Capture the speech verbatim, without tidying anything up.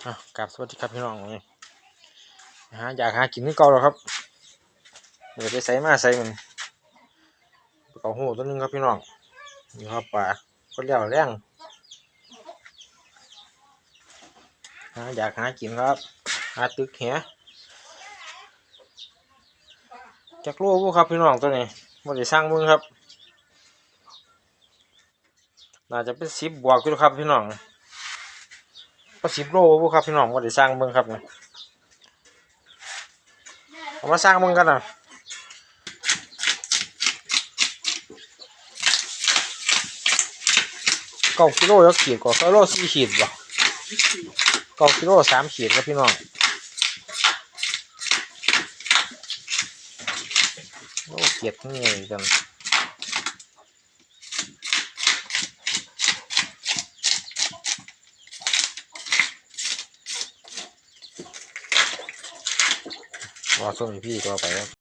อ่ะ ครับ สวัสดีครับพี่น้อง มื้อนี้หาอยากหากินคือเก่าแล้วครับ เดี๋ยวไปไสมาไสมัน เอาโหตัวหนึ่งครับพี่น้อง นี่ครับปลา ก็แล้วแรง หาอยากหากินครับ หาตึกแห จักโลบุครับพี่น้องตัวนี้ บ่ได้สั่งเบิ่งครับ น่าจะเป็นสิบบวกอยู่ครับพี่น้อง ก็สิบโลบุครับพี่น้อง บ่ได้สั่งเบิ่งครับนี่ เอามาสั่งเบิ่งกันนะ เก้ากิโลจักขีดกว่า เก้ากิโลสี่ขีดบ่ เก้ากิโลสามขีดครับพี่น้อง โอ้ เก็บนี่กัน ว่าช่วงนี้พี่ก็ไปครับ